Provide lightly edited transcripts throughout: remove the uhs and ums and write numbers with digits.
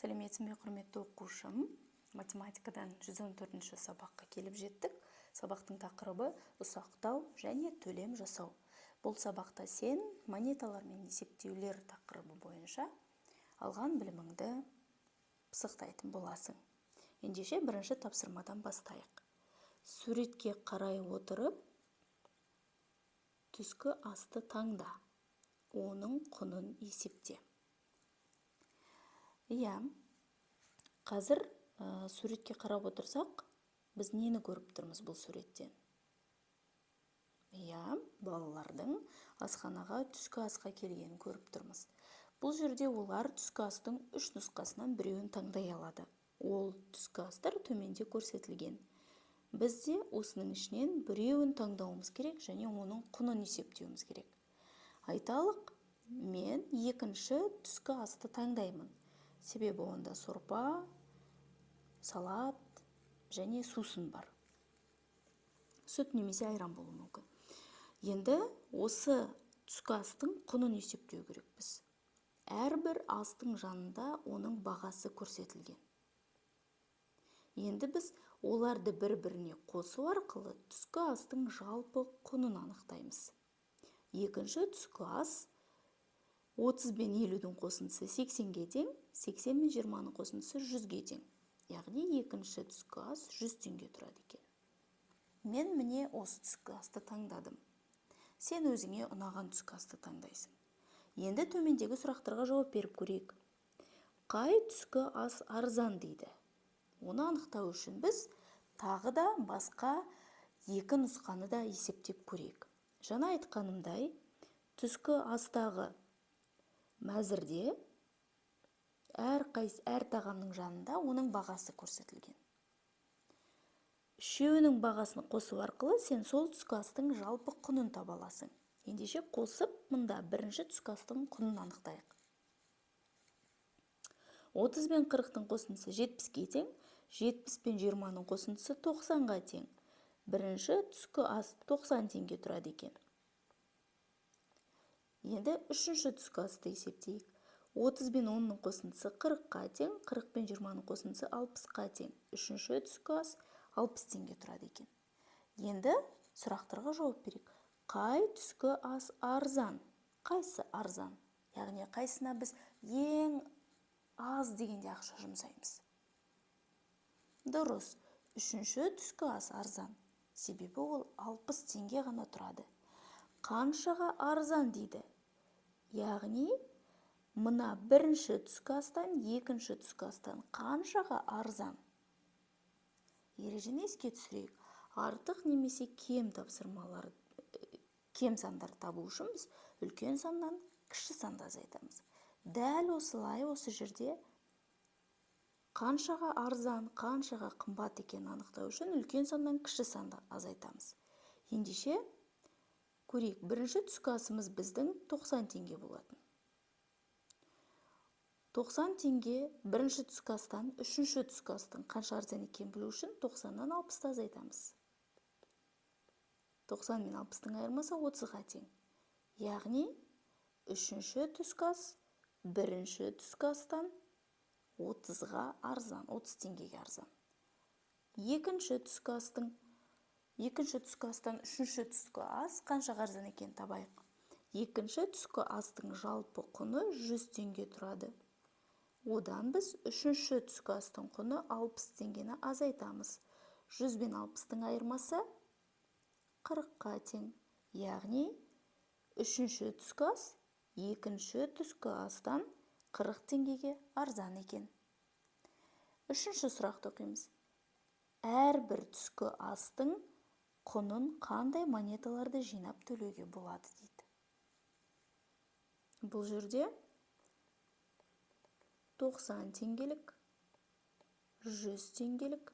Сәлеметсің бе, құрметті оқушым! Математикадан 114 сабаққа келіп жеттік. Сабақтың тақырыбы: ұсақтау және төлем жасау. Бұл сабақта сен монеталар мен есептеулер тақырыбы бойынша алған біліміңді пысықтайтын боласың. Ендеше, бірінші тапсырмадан бастайық. Суретке қарай отырып, түскі асты таңда, оның құнын есепте. Иә, қазір суретке қарап отырсақ, біз нені көріп тұрмыз бұл суреттен? Иә, балалардың асханаға түскі асқа келгенін көріп тұрмыз. Бұл жерде олар түскі астың үш нұсқасынан біреуін таңдай алады. Ол түскі астар төменде көрсетілген. Біз де осының ішінен біреуін таңдауымыз керек және оның құнын есептеуіміз керек. Айталық, мен екінші түскі асты таңдаймын, себебі онда сорпа, салат және сусын бар, сүт немесе айран болуы мүмкін. Енді осы түскі астың құнын есептеу керекпіз. Әрбір астың жанында оның бағасы көрсетілген. Енді біз оларды бір-біріне қосу арқылы түскі астың жалпы құнын анықтаймыз. Екінші түскі ас: 30 бен 50-дің қосындысы 80-ге тең, 80 мен 20-ның қосындысы 100-ге тең. Яғни екінші түскі ас 100 теңге тұрады екен. Мен, міне, осы түскі асты таңдадым. Сен өзіңе ұнаған түскі асты таңдайсың. Енді төмендегі сұрақтарға жауап беріп көрейік. Қай түскі ас арзан дейді. Оны анықтау үшін біз тағы да басқа екі нұсқаны да есептеп көрейік. Жаңа айтқанымдай, түскі астағы мәзірде әр тағамның жанында оның бағасы көрсетілген. Үшеуінің бағасын қосу арқылы сен сол түскі астың жалпы құнын таба аласың. Ендеше, қосып, мында бірінші түскі астың құнын анықтайық. 30 бен 40-тың қосындысы 70-ке тең, 70 пен 20-ның қосындысы 90-ға тең. Бірінші түскі ас 90 теңге тұрады екен. Енді үшінші түскі асты есептейік. 30 бен 10-ның қосындысы 40-қа тең, 40 пен 20-ның қосындысы 60-қа тең. Үшінші түскі ас 60 теңге тұрады екен. Енді сұрақтарға жауап берейік. Қай түскі ас арзан? Қайсы арзан? Яғни қайсына біз ең аз дегенде ақша жұмсаймыз? Дұрыс, үшінші түскі ас арзан, себебі ол 60 теңге ғана тұрады. Қаншаға арзан дейді. Яғни мына бірінші түскі астан, екінші түскі астан қаншаға арзан? Ережені еске түсірейік. Артық немесе кем тапсырмалар, кем сандарды табу үшін біз үлкен саннан кіші санды азайтамыз. Дәл осылай осы жерде қаншаға арзан, қаншаға қымбат екенін анықтау үшін үлкен саннан кіші санды азайтамыз. Ендеше, көрейік. Бірінші түскі асымыз біздің 90 теңге болатын. 90 теңге бірінші түскі астан үшінші түскі астың қанша арзан екенін білу үшін 90-нан 60-ты азайтамыз. 90 мен 60-тың айырмасы 30-ға тең. Яғни үшінші түскі ас бірінші түскі астан 30-ға арзан, 30 теңгеге арзан. Екінші түскі астан үшінші түскі ас қаншаға арзан екенін табайық. Екінші түскі астың жалпы құны 100 теңге тұрады. Одан біз үшінші түскі астың құны 60 теңгені азайтамыз. 100 бен 60-тың айырмасы 40-қа тең. Яғни үшінші түскі ас екінші түскі астан 40 теңгеге арзан екен. Үшінші сұрақты оқимыз. Әрбір түскі астың құнын қандай монеталарды жинап төлеуге болады дейді. Бұл жерде 90 теңгелік, 100 теңгелік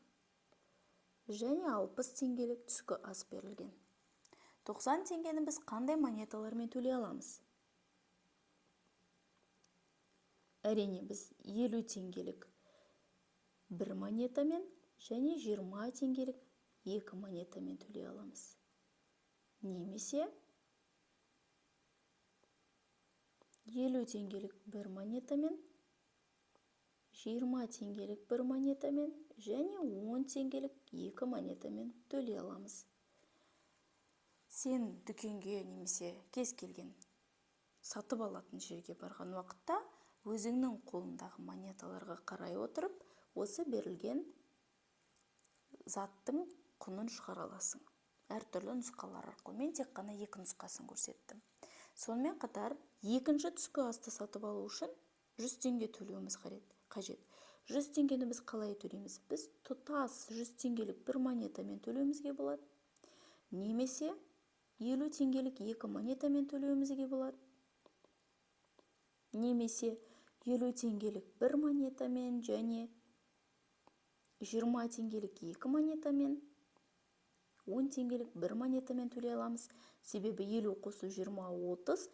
және 60 теңгелік түскі ас берілген. 90 теңгені біз қандай монеталармен төлей аламыз? Әрине, біз 50 теңгелік бір монетамен және 20 теңгелік екі монетамен төлей аламыз. Немесе 50 теңгелік бір монетамен 20 теңгелік бір монетамен және 10 теңгелік екі монетамен төлей аламыз. Сен дүкенге немесе кез келген сатып алатын жерге барған уақытта өзіңнің қолындағы монеталарға қарай отырып, осы берілген заттың құнын шығара аласың. Әртүрлі нұсқалар арқылы. Мен тек қана екі нұсқасын көрсеттім. Сонымен қатар екінші түскі асты сатып алу үшін 100 теңге төлеуіміз қажет. 100 теңгені біз қалай төлейміз? Біз тұтас 100 теңгелік бір монетамен төлеуімізге болады. Немесе 50 теңгелік екі монетамен төлеуімізге болады. Немесе 50 теңгелік бір монетамен және 20 теңгелік екі монетамен, 10 теңгелік бір монетамен төлей аламыз. Себебі 50 қосу 20 30,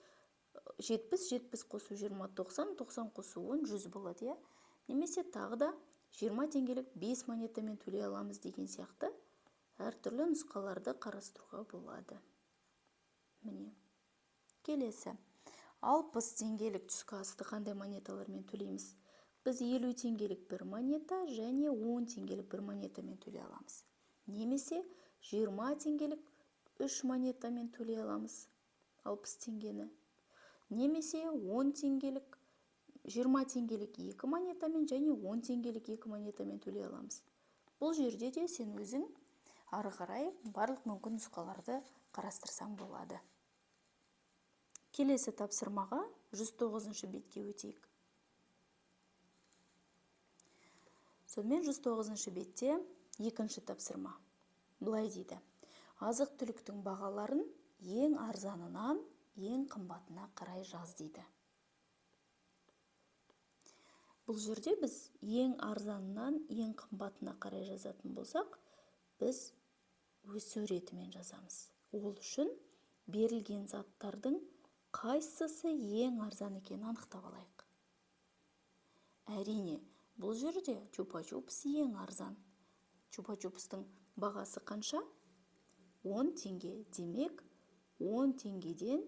70, 70 қосу 20 90, 90 қосу 10 100 болады, иә? Немесе тағы да 20 теңгелік 5 монетамен төлей аламыз деген сияқты әртүрлі нұсқаларды қарастыруға болады. Міне. Келесі. 60 теңгелік түскі асты қандай монеталармен төлейміз? Біз 50 теңгелік бір монета және 10 теңгелік бір монетамен төлей аламыз. Немесе 20 теңгелік 3 монетамен төлей аламыз 60 теңгені. Немесе 10 теңгелік, 20 теңгелік 2 монетамен және 10 теңгелік 2 монетамен төлей аламыз. Бұл жерде де сен өзің ары қарай барлық мүмкін нұсқаларды қарастырсаң болады. Келесі тапсырмаға 109 бетке өтейік. Сонымен 109 бетте екінші тапсырма. Былай дейді. Азық-түліктің бағаларын ең арзанынан ең қымбатына қарай жаз дейді. Бұл жерде біз ең арзанынан ең қымбатына қарай жазатын болсақ, біз өсу ретімен жазамыз. Ол үшін берілген заттардың қайсысы ең арзан екенін анықтап алайық. Әрине, бұл жерде чупа-чупс ең арзан. Чупа-чупстың бағасы қанша? 10 теңге. Демек, 10 теңгеден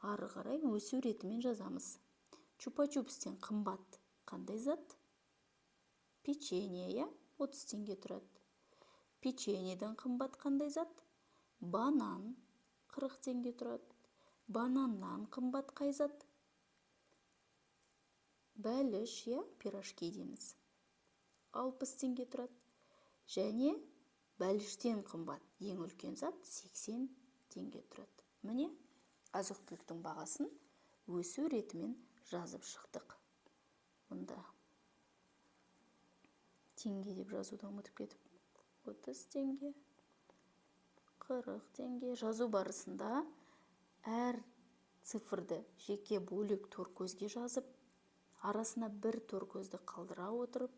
ары қарай өсу ретімен жазамыз. Чупа-чупстен қымбат қандай зат? Печенье, иә? 30 теңге тұрады. Печеньеден қымбат қандай зат? Банан 40 теңге тұрады. Бананнан қымбат қай зат? Бәліш, иә, пирожки дейміз. 60 теңге тұрады. Және бәліштен қымбат ең үлкен зат 80 теңге тұрады. Міне, азық-түліктің бағасын өсу ретімен жазып шықтық. Мұнда теңге деп жазуды ұмытып кетіп, 30 теңге, 40 теңге. Жазу барысында әр цифрды жеке бөлек торкөзге жазып, арасына бір торкөзді қалдыра отырып,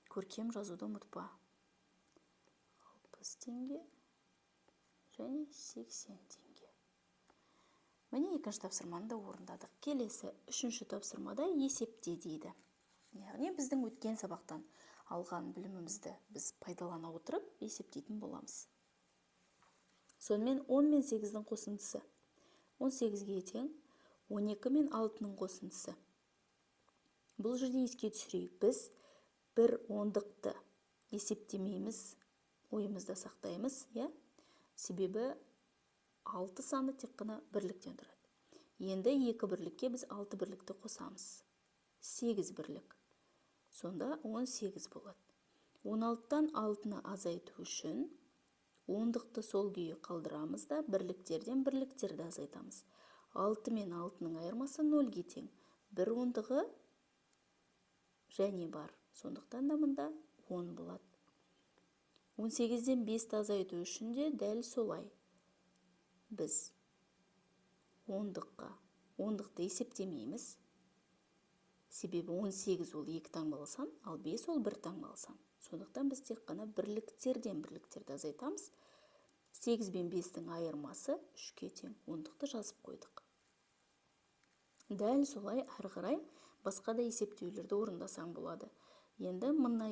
көркем жазуды ұмытпа. 60 теңге және 80 теңге. Міне, екінші тапсырманы да орындадық. Келесі үшінші тапсырмада есепте дейді. Яғни біздің өткен сабақтан алған білімімізді біз пайдалана отырып есептейтін боламыз. Сонымен 10 мен 8-дің қосындысы 18-ге тең 12 мен 6-ның қосындысы. Бұл жерде еске түсірейік, біз бір ондықты есептемейміз, ойымызда сақтаймыз, иә? Себебі 6 саны тек қана бірліктен тұрады. Енді 2 бірлікке біз 6 бірлікті қосамыз. 8 бірлік. Сонда 18 болады. 16-тан 6-ны азайту үшін ондықты сол күйі қалдырамыз да, бірліктерден бірліктерді азайтамыз. 6 мен 6-ның айырмасы 0-ге тең. Бір ондығы және бар. Сондықтан да мұнда 10 болады. 18-ден 5-ті азайту үшін де дәл солай. Біз ондықты есептемейміз. Себебі 18 ол 2 таңбалы сан, ал 5 ол 1 таңбалы сан. Сондықтан біз тек қана бірліктерден бірліктерді азайтамыз. 8 бен 5-тің айырмасы 3-ке тең. Ондықты жазып қойдық. Дәл солай әрі қарай басқа да есептеулерді орындасаң болады. Енді мына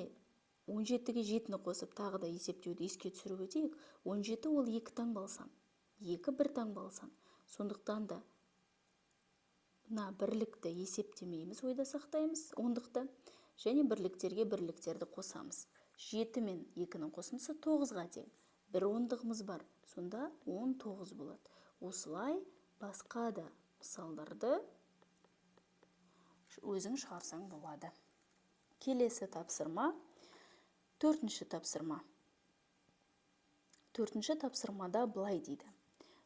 17-ге 7-ні қосып тағы да есептеуді еске түсіріп өтейік. 17 ол 2 таңбалы сан. 2 бір таңбалы сан. Сондықтан да мына бірлікті есептемейміз, ойда сақтаймыз ондықты. Және бірліктерге бірліктерді қосамыз. 7 мен 2-нің қосындысы 9-ға тең. Бір ондығымыз бар, сонда 19 болады. Осылай басқа да мысалдарды өзің шығарсаң болады. Келесі тапсырма, төртінші тапсырма. Төртінші тапсырмада былай дейді.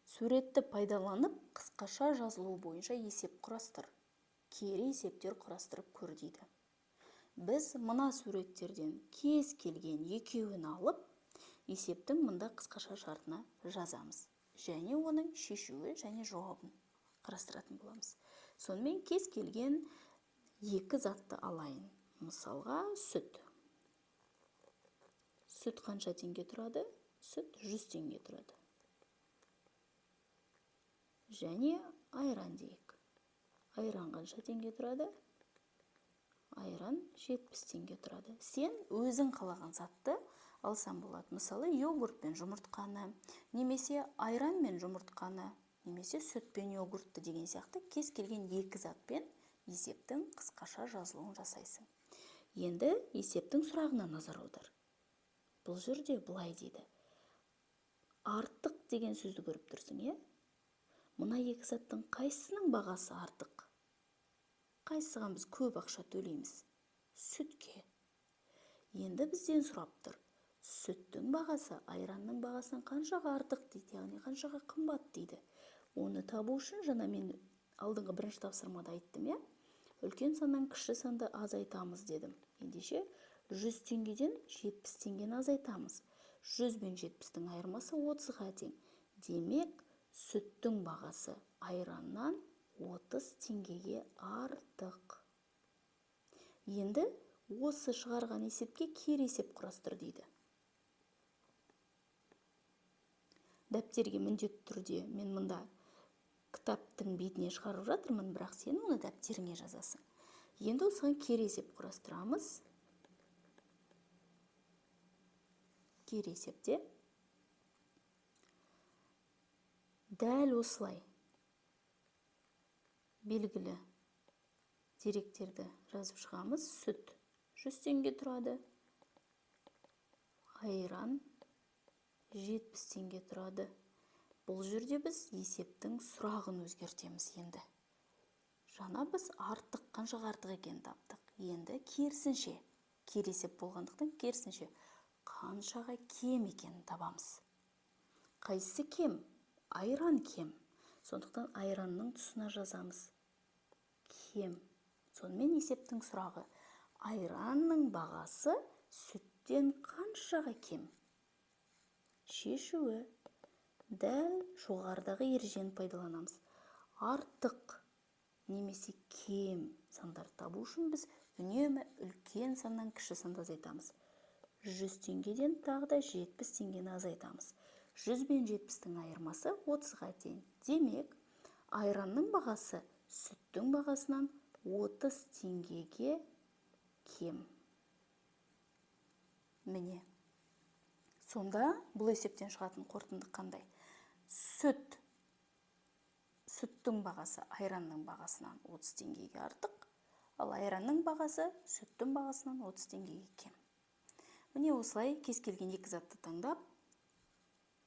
Суретті пайдаланып, қысқаша жазылуы бойынша есеп құрастыр. Кері есептер құрастырып көр дейді. Біз мына суреттерден кез келген екеуін алып, есептің мында қысқаша шартына жазамыз. Және оның шешуі және жауабын қарастыратын боламыз. Сонымен кез келген екі затты алайын. Мысалға сүт. Сүт қанша теңге тұрады? Сүт 100 теңге тұрады. Және айран дейік. Айран қанша теңге тұрады? Айран 70 теңге тұрады. Сен өзің қалаған затты алсаң болады. Мысалы, йогурт пен жұмыртқаны, немесе айран мен жұмыртқаны, немесе сүт пен йогуртты деген сияқты кез келген екі затпен есептің қысқаша жазылуын жасайсың. Енді есептің сұрағына назар аудар. Бұл жерде былай дейді. Артық деген сөзді көріп тұрсың, иә? Мына екі заттың қайсысының бағасы артық? Қайсыған біз көп ақша төлейміз? Сүтке. Енді бізден сұрап тұр. Сүттің бағасы айранның бағасынан қаншаға артық дейді, яғни қаншаға қымбат дейді. Оны табу үшін жаңа мен алдыңғы бірінші тапсырмада айттым, иә? Үлкен саннан кіші санды азайтамыз дедім. Ендеше 100 теңгеден 70 теңгені азайтамыз. 100 бен 70-тің айырмасы 30-ға тең. Демек, сүттің бағасы айраннан 30 теңгеге артық. Енді осы шығарған есепке кері есеп құрастыр дейді. Дәптерге міндетті түрде мен мында кітаптың бетіне шығарып жатырмын, бірақ сен оны дәптеріңе жазасың. Енді осыған кері есеп құрастырамыз. Кері есепте дәл осылай белгілі деректерді жазып шығамыз. Сүт 100 теңге тұрады, айран 70 теңге тұрады. Бұл жерде біз есептің сұрағын өзгертеміз енді. Жаңа біз артық, қаншаға артық екенін таптық. Енді керісінше, кері есеп болғандықтан керісінше қаншаға кем екенін табамыз. Қайсысы кем? Айран кем. Сондықтан айранның тұсына жазамыз. Кем. Сонымен есептің сұрағы: айранның бағасы сүттен қаншаға кем? Шешуі дәл жоғарыдағы ережені пайдаланамыз. Артық немесе кем сандарды табу үшін біз үнемі үлкен саннан кіші санды азайтамыз. 100 теңгеден тағы да 70 теңгені азайтамыз. 100 бен 70-тің айырмасы 30-ға тең. Демек, айранның бағасы сүттің бағасынан 30 теңгеге кем. Міне. Сонда бұл есептен шығатын қорытынды қандай? Сүттің бағасы айранның бағасынан 30 теңгеге артық, ал айранның бағасы сүттің бағасынан 30 теңгеге кем. Міне осылай кез келген екі затты таңдап,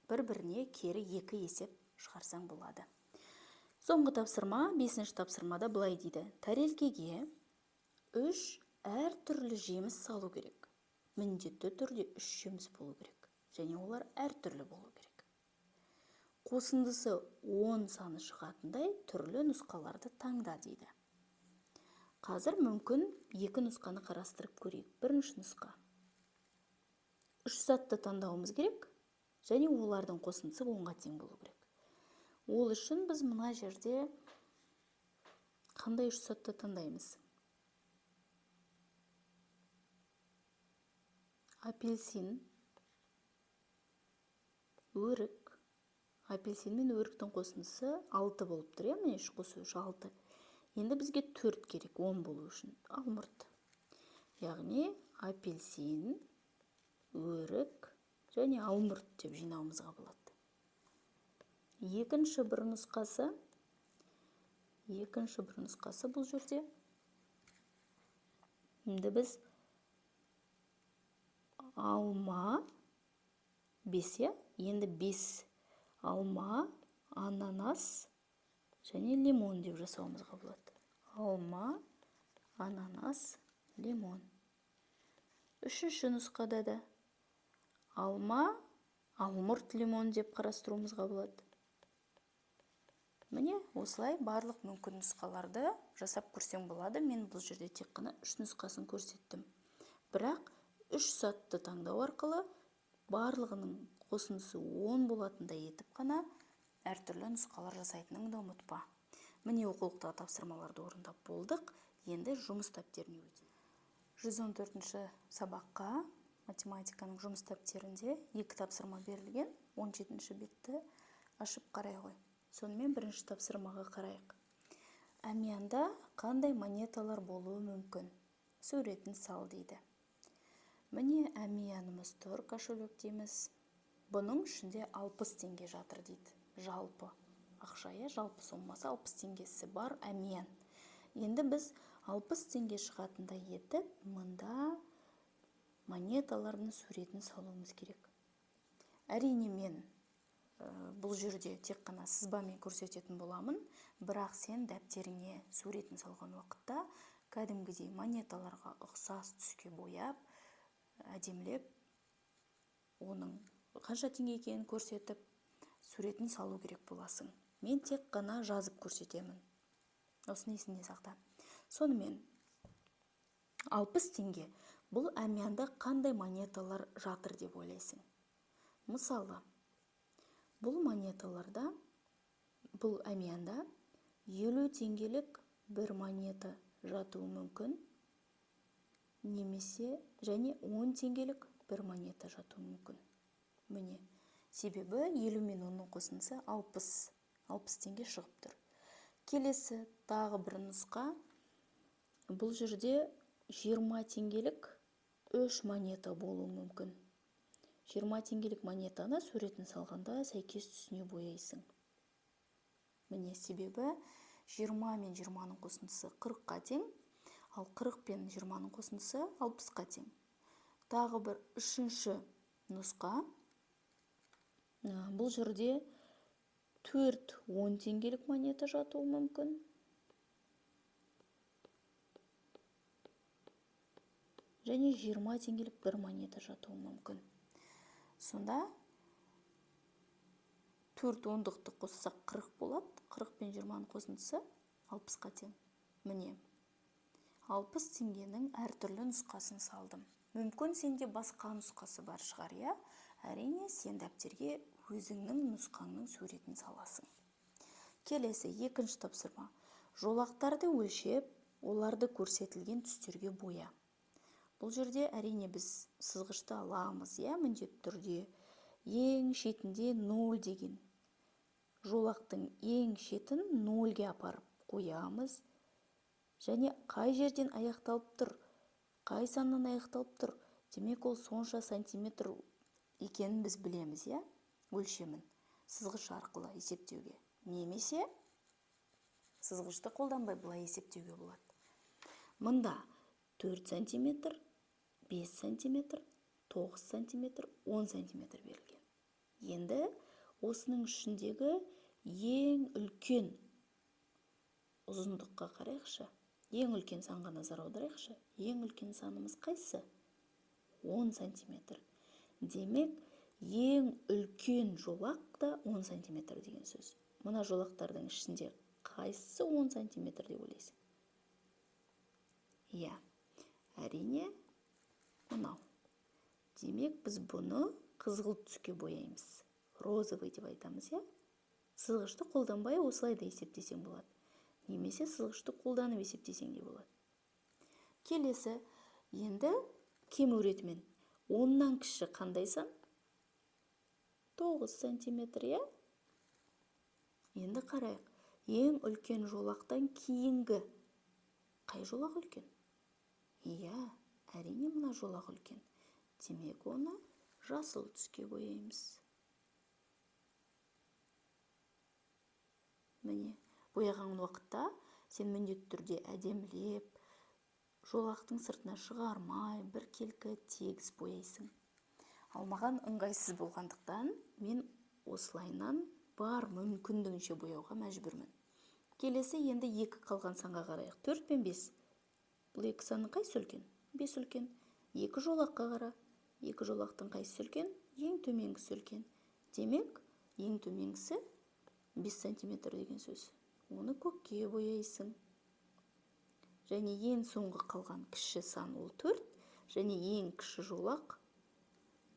бір-біріне кері екі есеп шығарсаң болады. Соңғы тапсырма, 5-ші тапсырмада былай дейді. Тәрелкеге 3 әртүрлі жеміс салу керек. Міндетті түрде 3 жеміс болу керек. Және олар әртүрлі болу керек. Қосындысы 10 саны шығатындай түрлі нұсқаларды таңда дейді. Қазір мүмкін екі нұсқаны қарастырып көрейік. Бірінші нұсқа. 3 затты таңдауымыз керек және олардың қосындысы 10-ға тең болу керек. Ол үшін біз мына жерде қандай 3 затты таңдаймыз? Апельсин, өрік. Апельсин мен өріктің қосындысы 6 болып тұр, иә? Міне 3 қосу 3, 6. Енді бізге 4 керек, 10 болу үшін. Алмұрт. Яғни апельсин, өрік және алмұрт деп жинауымызға болады. Екінші бір нұсқасы бұл жерде Енді біз алма 5, иә? Енді 5 алма, ананас және лимон деп жасауымызға болады. Алма, ананас, лимон. Үшінші нұсқада да алма, алмұрт, лимон деп қарастыруымызға болады. Міне, осылай барлық мүмкін нұсқаларды жасап көрсең болады. Мен бұл жерде тек қана 3 нұсқасын көрсеттім. Бірақ 3 затты таңдау арқылы барлығының қосындысы 10 болатындай етіп қана әртүрлі нұсқалар жасайтыныңды ұмытпа. Міне, оқулықтағы тапсырмаларды орындап болдық. Енді жұмыс дәптеріне өтейік. 114-ші сабаққа математиканың жұмыс дәптерінде 2 тапсырма берілген. 17-ші бетті ашып қарай ғой. Сонымен бірінші тапсырмаға қарайық. Әмиянда қандай монеталар болуы мүмкін? Суретін сал дейді. Міне, әмиянымыз тұр, кошелек дейміз. Бұның ішінде 60 теңге жатыр дейді. Жалпы ақша, иә, жалпы сомасы 60 теңгесі бар әмиян. Енді біз 60 теңге шығатындай етіп, мында монеталардың суретін салуымыз керек. Әрине, мен бұл жерде тек қана сызбамен көрсететін боламын, бірақ сен дәптеріңе суретін салған уақытта кәдімгідей монеталарға ұқсас түске бояп, әдемілеп, оның қанша теңге екенін көрсетіп, суретін салу керек боласың. Мен тек қана жазып көрсетемін. Осыны есіңде сақта. Сонымен 60 теңге бұл әмиянда қандай монеталар жатыр деп ойлайсың? Мысалы, бұл монеталарда, бұл әмиянда 50 теңгелік бір монета жатуы мүмкін, немесе және 10 теңгелік бір монета жатуы мүмкін. Міне, себебі 50 мен 10-ның қосындысы 60 теңге шығып тұр. Келесі тағы бір нұсқа. Бұл жерде 20 теңгелік 3 монета болуы мүмкін. 20 теңгелік монетаны суретін салғанда сәйкес түсіне бояйсың. Міне, себебі 20 мен 20-ның қосындысы 40-қа тең, ал 40 пен 20-ның қосындысы 60-қа тең. Тағы бір үшінші нұсқа. Бұл жерде 4 10 теңгелік монета жатуы мүмкін. Және 20 теңгелік бір монета жатуы мүмкін. Сонда 4 ондықты қоссақ 40 болады. 40 пен 20-ның қосындысы 60-қа тең. Міне, 60 теңгенің әртүрлі нұсқасын салдым. Мүмкін сенде басқа нұсқасы бар шығар, иә? Әрине, сен дәптерге өзіңнің нұсқаңның суретін саласың. Келесі екінші тапсырма. Жолақтарды өлшеп, оларды көрсетілген түстерге боя. Бұл жерде әрине біз сызғышты аламыз, иә, міндетті түрде. Ең шетінде 0 деген. Жолақтың ең шетін 0-ге апарып қоямыз. Және қай жерден аяқталып тұр, қай саннан аяқталып тұр, демек ол сонша сантиметр екенін біз білеміз, иә, өлшемін сызғыш арқылы есептеуге. Немесе сызғышты қолданбай былай есептеуге болады. Мында 4 сантиметр, 5 сантиметр, 9 сантиметр, 10 сантиметр берілген. Енді осының ішіндегі ең үлкен ұзындыққа қарайықшы. Ең үлкен санға назар аударайықшы. Ең үлкен санымыз қайсы? 10 сантиметр. Демек, ең үлкен жолақ та 10 сантиметр деген сөз. Мына жолақтардың ішінде қайсысы 10 сантиметр деп ойлайсың? Иә, әрине, мынау. Демек, біз бұны қызғылт түске бояймыз. Розовый деп айтамыз, иә? Сызғышты қолданбай осылай да есептесең болады. Немесе сызғышты қолданып есептесең де болады. Келесі, енді кемеу ретімен. 10-нан кіші қандай сан? 9 сантиметр, иә? Енді қарайық. Ең үлкен жолақтан кейінгі қай жолақ үлкен? Иә, әрине мына жолақ үлкен. Демек, оны жасыл түске бояймыз. Міне, бояған уақытта сен міндетті түрде әдемілеп, Жолақтың сыртына шығармай, біркелкі тегіс бояйсың. Ал маған ыңғайсыз болғандықтан, мен осылайынан бар мүмкіндігінше бояуға мәжбүрмін. Келесі енді екі қалған санға қарайық. 4 пен 5. Бұл екі санның қайсысы үлкен? 5 үлкен. Екі жолаққа қара. Екі жолақтың қайсысы үлкен? Ең төменгісі үлкен. Демек, ең төменгісі 5 сантиметр деген сөз. Оны көкке бояйсың. Және ең соңғы қалған кіші сан ол 4, және ең кіші жолақ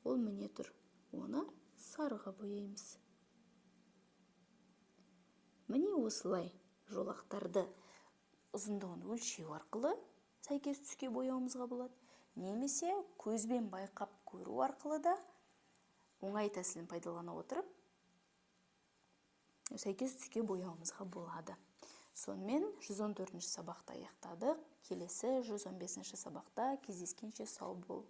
ол міне тұр. Оны сарыға бояймыз. Міне, осылай жолақтарды ұзындығын өлшеу арқылы сәйкес түске бояуымызға болады. Немесе көзбен байқап көру арқылы да оңай тәсілін пайдалана отырып, сәйкес түске бояуымызға болады. Сонымен, 114 сабақты аяқтадық. Келесі 115 сабақта кездескенше сау бол.